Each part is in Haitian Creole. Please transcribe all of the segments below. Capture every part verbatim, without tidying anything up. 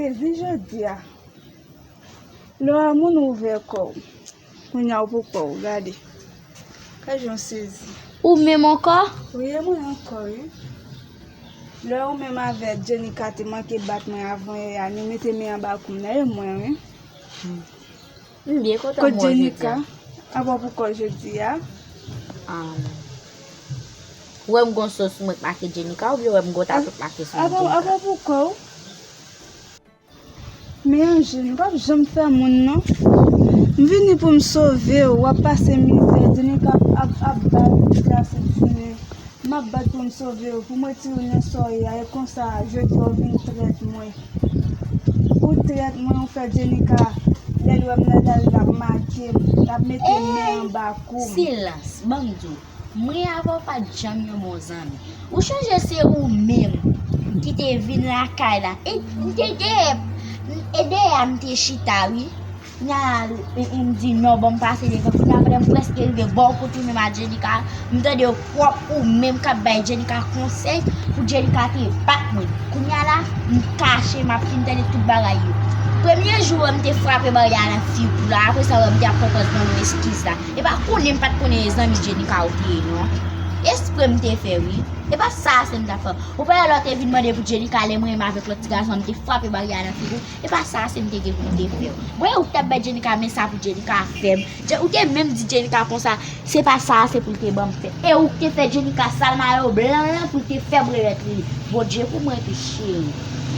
Sezi jodi a. Lè w a moun ou ouvè kò w. Kounye a w pou kò w, gade. Gade jan w sezi. Ou menm ankò? Wi, e mwen ankò, wi. Lè ou menm avè Jenika te manke bat mwen avan yè a, nou mete men anba kou m nan, e mwen, wi. M byen kontan m wè w jodi a. Kot Jenika? Apa w pou kò w jodi a? Ou wè m gon so sou mwen k make Jenika, oubyen w wè m gon tatouch make sou mwen Jenika? Apa w pou kò w? Men Anjin, m p ap janm fè moun non. M vini pou m sove w, w ap pase mizè, Jenika ap, ap, ap bat tout la sent jounen. M ap bat pou m sove w, pou m retire w nan sa w ye a, e konsa, jodi a w vin trèt mwen. Ou trèt mwen, ou fè Jenika, lè l wè m nan lari, l ap make m, l ap mete men anba kou m. Silans, ban m di w, mwen avè w pa t janm yon bon zanmi. Ou chonje se ou menm ki te vin lakay la. E m te dèyè, e dèyè a m te chita, wi. Kounye a, e, e, m di non, ban m pase devan. Kounye a, pandan m prèske rive bò kote ou menm ak Jenika, m tande pwòp ou menm k ap bay Jenika konsèy pou Jenika te bat mwen. Kounye a la, m kache, m ap fin tande tout bagay yo. Premye jou an, m te frape baryè a nan figi w la. Apre sa, w wè m te ap pran pòz ban nou eskiz la. E pa konnen m pa t konnen e zanmi Jenika ou te ye, non. Espre m te fè, wi. E pa sa se m t ap fè. Ou pa wè lè w te vin mande pou Jenika, lè mwen menm avèk lòt ti gason an, m te frape baryè a nan figi w. E pa sa se m te gen pou m te fè. Mwen, ou t ap bay Jenika, men sa pou Jenika fè m. Je-, ou te menm di Jenika konsa, se pa sa se pou l te ban m fè. E ou k te fè Jenika sal mayo blan lan pou l te fè brèlèt li. Bondye pou mwen tou, cheri.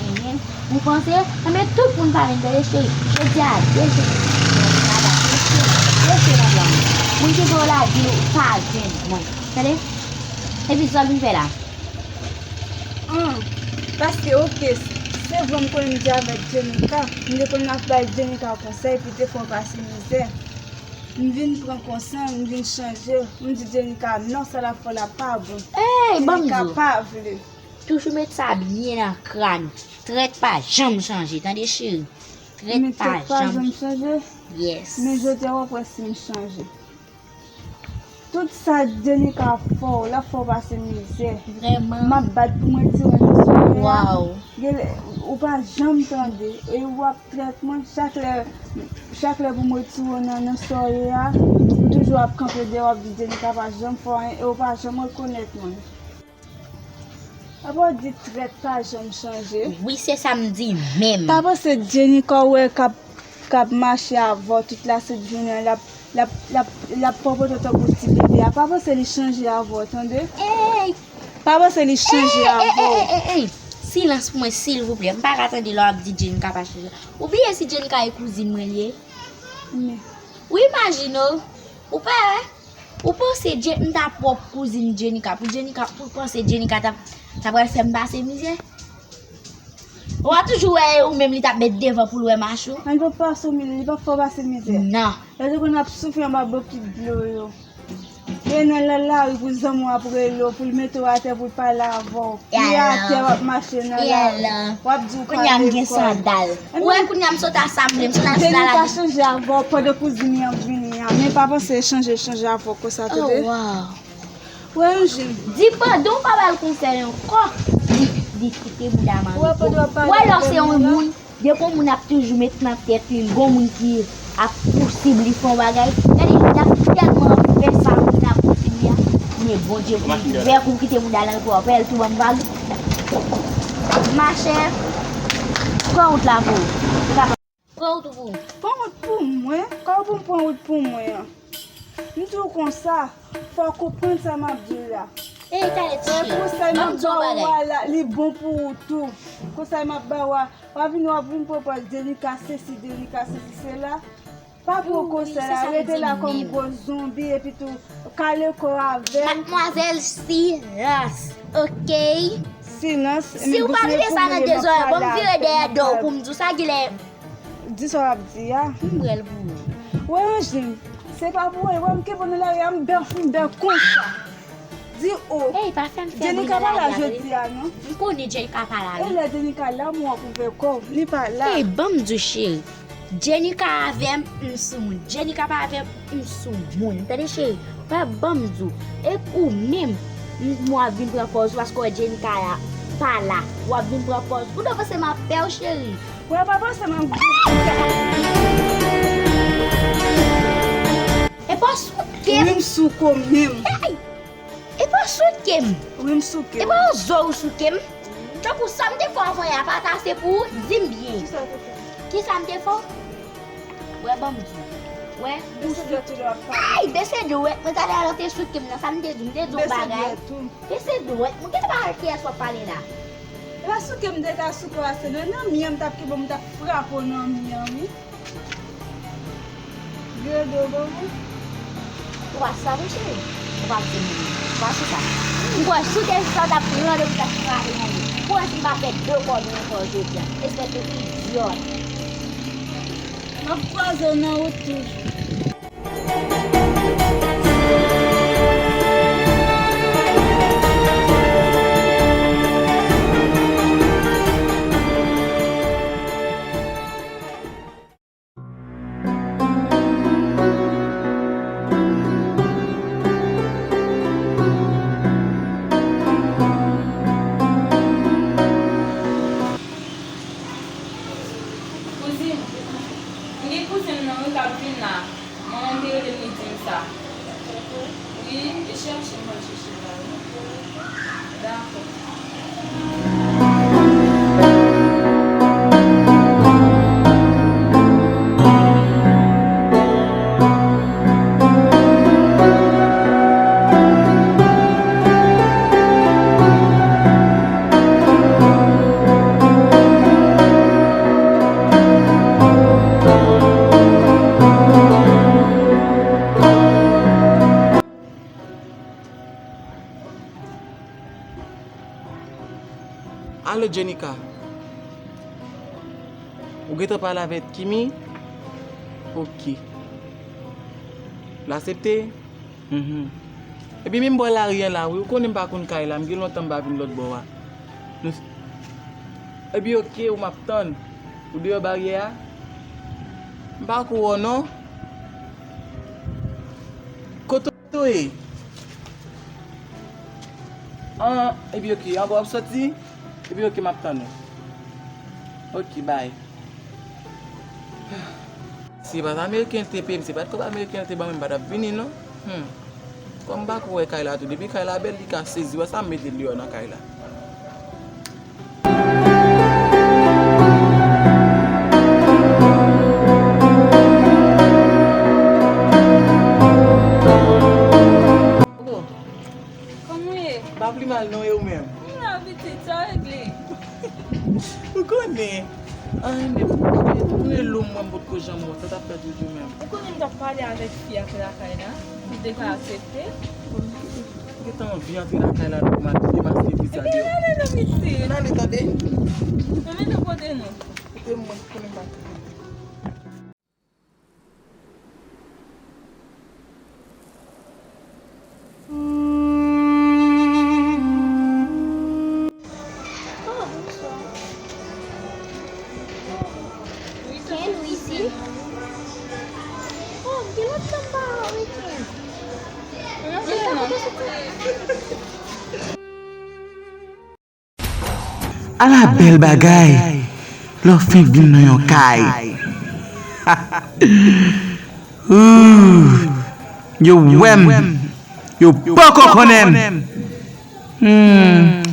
Enhen. Ou panse? Enben, tout moun pa menm, tande, cheri. Jodi a, deje, deje, deje nan plan. Moun ki fè w la di ou pa jwenn mwen. Tande? Epi sa w vin fè la? An, paske, oke, se vre m konnen m te avèk Jenika, m te konn ap bay Jenika konsèy pou te fè w pase mizè. M vin pran konsyans, m vin chanje, m di Jenika non, sa l ap fè w la pa bon. Ey, ban m di w. Jenika pa vle. Toujou met sa byen nan kràn ou. Trèt pa janm chanje, tande cheri? Trèt pa janm chanje. Yes. Men jodi a w ap wè si m chanje. Tout sa Jenika fè w, l ap fè w pase mizè. Vrèman. M ap bat pou mwen tire w nan soyè a. Waw. Genlè, ou pa janm tande. E w ap trèt mwen chak lè, chak lè pou mwen tire w nan, nan soyè a. Ou toujou ap kanpe dèyè, w ap di Jenika pa janm fè w anyen e w pa janm rekonèt mwen. Apa w di trèt pa janm chanje? Wi, se sa m di menm. Pa panse Jenika w wè k ap, k ap mache avè w tout la sent jounen an, l ap, l ap, l ap, l ap pòpote w tankou ti bebe a. Pa panse li chanje avè w, tande? Ey! Pa panse li chanje avè w. Ey, ey, ey, ey, ey! Silans pou mwen, silvouplè. M pa ka tande lè w ap di Jenika pa chanje. Ou bliye si Jenika e kouzin mwen li ye? Men. Ou imajine w, ou pa wè? Ou panse Je-, m ta pwòp kouzin Jenika, pou Jenika, pou panse Jenika t ap, t ap pral fè m pase mizè? Ou a toujou wè e ou menm li t ap met devan pou l wè mach ou? An, li p ap pase w mizè, li p ap fè w pase mizè. Non. Lè te konn ap soufri anba bokit dlo yo. Gen nan lari pou zanmi w ap rele w, pou l mete w atè, pou l pale avè w. Li atè, w ap mache nan lari. W ap di w pa gen kòb. Kounye a m gen sandal. Ou wè, kounye a m sot a sa m vle, m sot a sandal. Jenika chanje avè w pandan kouzin li an vini an. Men pa panse chanje, chanje avè w konsa, tande? Oh, wow. Wè yon jen. Di pandan w pa ba l konsèy ankò, li, li kite bouda mare. Ou wè pandan w ap pale avè m la? Ou wè lè w se yon moun, depi yon moun ap toujou met nan tèt li, gon moun ki ap pousib li fè yon bagay. Gade, li ap tèlman fè sa moun ap pousib li a. Men Bondye pou vè kou kite bouda l antre w ap wè l tou ban m vag. Machè, pran wout la pou ou. Ou ka pran wout ou pou ou. Pran wout pou mwen? Kòman pou m pran wout pou mwen an? M di w konsa, fò w konprann sa m ap di w la. Ey, tande ti cheri. Konsèy m ap ba w a la, li bon pou ou tou. Konsèy m ap ba w a, w ap vin, w ap vin pran pòz Jenika sesi, Jenika sesi, sela. Pa pran konsèy la, rete la kòm gwo zonbi, epi tou, kale kò avè l. Madmwazèl, silans, oke? Silans. Si w pa mete sa nan de zòrèy, ban m vire dèyè do w pou m di w sa, genlè. Di sa w ap di a. M bwè l pou ou. Wè Anjin, se pa pou wè, wè m kenbe w nan lari a, m bè, m bè konsa. Di o. Ey, pa fè m fè bri nan lari a, tande. Jenika pa la jodi a, non. M konnen Jenika pa la, wi. E lè Jenika la, m wè w ap ouvè kò w, li pa la. Ey, ban m di w, cheri. Jenika avè m, m sou moun. Jenika pa avè m, m sou moun. Tande, cheri. Wè, ban m di w. E ou menm, m, w ap vin pran pòz ou paske w wè Jenika la, pa la. W ap vin pran pòz ou. Ou ta panse m ap pè w, cheri? Wè, pa panse m ap. E pa souke m. Wi, m souke w menm. Hey! E pa souke m. Wi, m souke w. E pa yon zo ou souke m. Tankou sa m te fè w anvan yè a pa t ase pou ou, di m byen. Kisa w te fè? Kisa m te fè w? Wè, ban m di w. Wè, ou souke. Ay, bese dwèt mwen, talè a lè w te souke m nan, sa m te di w, m te di w yon bagay. Bese dwèt mwen, kite pale kiyès w ap pale la. E pa souke m te ka souke w ase non, nan mye m t ap kite w, m t ap frape w nan mye an, wi. Gade w ban mwen. Ou pa sa, wi, cheri. Ou pa di m. Ou pa chita. M kwè si w te chita, w t ap pran de, w t ap frape nan mye. Ou wè si m pa fè de kòd ou ankò jodi a. Espès de idyòt. M ap kwaze w nan wout toujou. Kouzin, m gen kouzen m nan wi k ap vin la. Manman m te rele m, li di m sa. Wi, e chèche m al chèche la wi. Dakò. Alo, Jenika. Ou gentan pale avèk Kimi? Oke. L aksepte? Mhm. Epi menm bò lari an la, wi, ou konnen m pa konn kay la, m gen lontan m pa vin lòt bò a. Nou s-, epi oke, ou m ap tann. Ou deyò baryè a? M pa ko wè w non. Kote w ye? An, epi oke, anba w ap soti? Epi oke, m ap tann ou. Oke, bay. Si se pa t ameriken l te peye m, se pa t kòb ameriken l te ban mwen, m pa t ap vini non. Hmm. Kòm m pa ko wè kay la tou, depi kay la bèl, li ka sezi, wè sa m mete l deyò nan kay la. Kòman w ye? M pa pi mal non, e ou menm? M la pitit, sa regle. Ou konnen. An, men, tou e lou mwen m potko janm wè w, sa t ap fèt ou di w menm? Ou konnen m t ap pale avèk fi a k lakay la, ou te ka aksepte? Gentan anvi antre lakay la, pou m al demaske fi sa deyò. Ebyen, ale non, pitit. Ann ale, tande. Ann ale kote nou. Kote mwen, konnen m pa konnen. Oh, bonswa. Ken, wi, si. Oh, gen lontan m pa wè Ken. Mwen gen non. Ala bèl bagay lè w fenk vin nan yon kay. Ooh, yo wè m, yo poko konnen m. Hmm.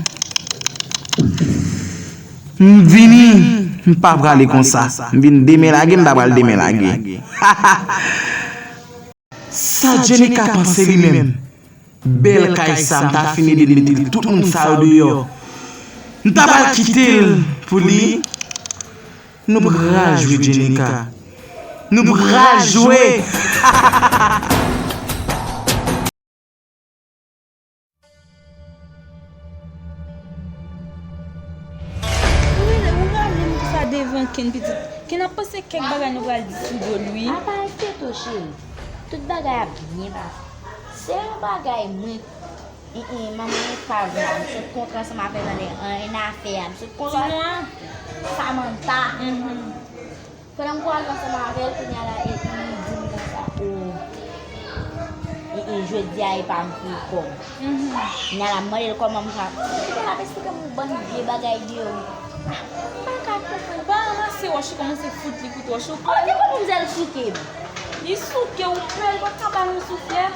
M vini, m pa prale konsa. M vin demen lage, m pa pral demen lage. Sa Jenika panse li menm? Bèl kay sa, m ta fin ede l mete l tout moun sa yo deyò. M ta pral kite l pou li. Nou pral jwe, Jenika. Nou pral jwe. Ou rele, ou rale m konsa devan Ken pitit. Ken ap panse kèk bagay nou pral di sou do l wi. Apa enfyete w cheri. Tout bagay ap byen pase. Se yon bagay mwen, en, en, manman Epav la, m sot kontre ansanm avè l nan en, en afè a. M sot kontre Samantha. Mhm. Pandan m pwale ansanm avè l, kounye a la, e, li di m konsa, o, e, e, jodi a, e pa m pou kòb. Mhm. Kounye a la, m mande l kòman m ka, kounye a la, l ap esplike m yon bann vye bagay deyò. M pa ka konprann. Pa ranmase wòch ou kòmanse fout li kout wòch ou. Oh, te konn pou m di l souke m. Li souke ou pè, l pa t ka ba nou souflèt.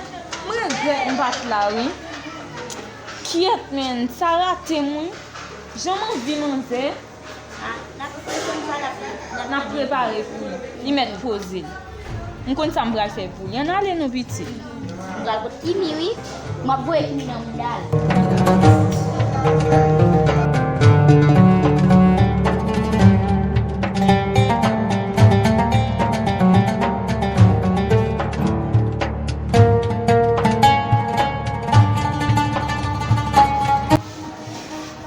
M regrèt m pa t la wi. Kyèt, men, sa rate m wi. Jan m anvi manzè. Ah, n ap prepare pou li. Li mèt poze l. M konn sa m pral fè pou li. Ann ale non pitit. M pral pot Kimi wi. M ap voye Kimi nan mouda l.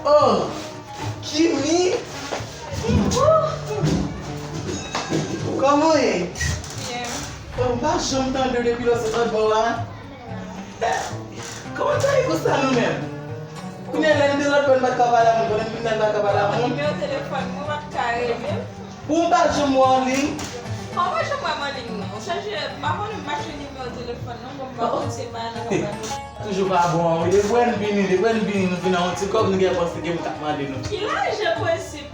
Oh! Kimi? Kòman w ye? Byen. Oh, m pa janm tande w depi lè w sot lòt bò a. Kòman sa ye konsa nou menm? Kounye a lè n te lòt bò n pa t ka pale a moun, konnen m vin la n pa t ka pale a moun. Nimewo telefòn mwen pa t ka rele m. Pou m pa janm wè w anliy. Kòman janm wè m anliy non? Ou chanje, m pa konnen m pa chanje nimewo telefòn non, bon, m pa konn se pa nan konprann. Toujou pa bon an wi. Depi w wè n vini, depi w wè n vini, nou vin a yon ti kòb, nou gen panse ke m t ap mande nou. Ki lajan posib?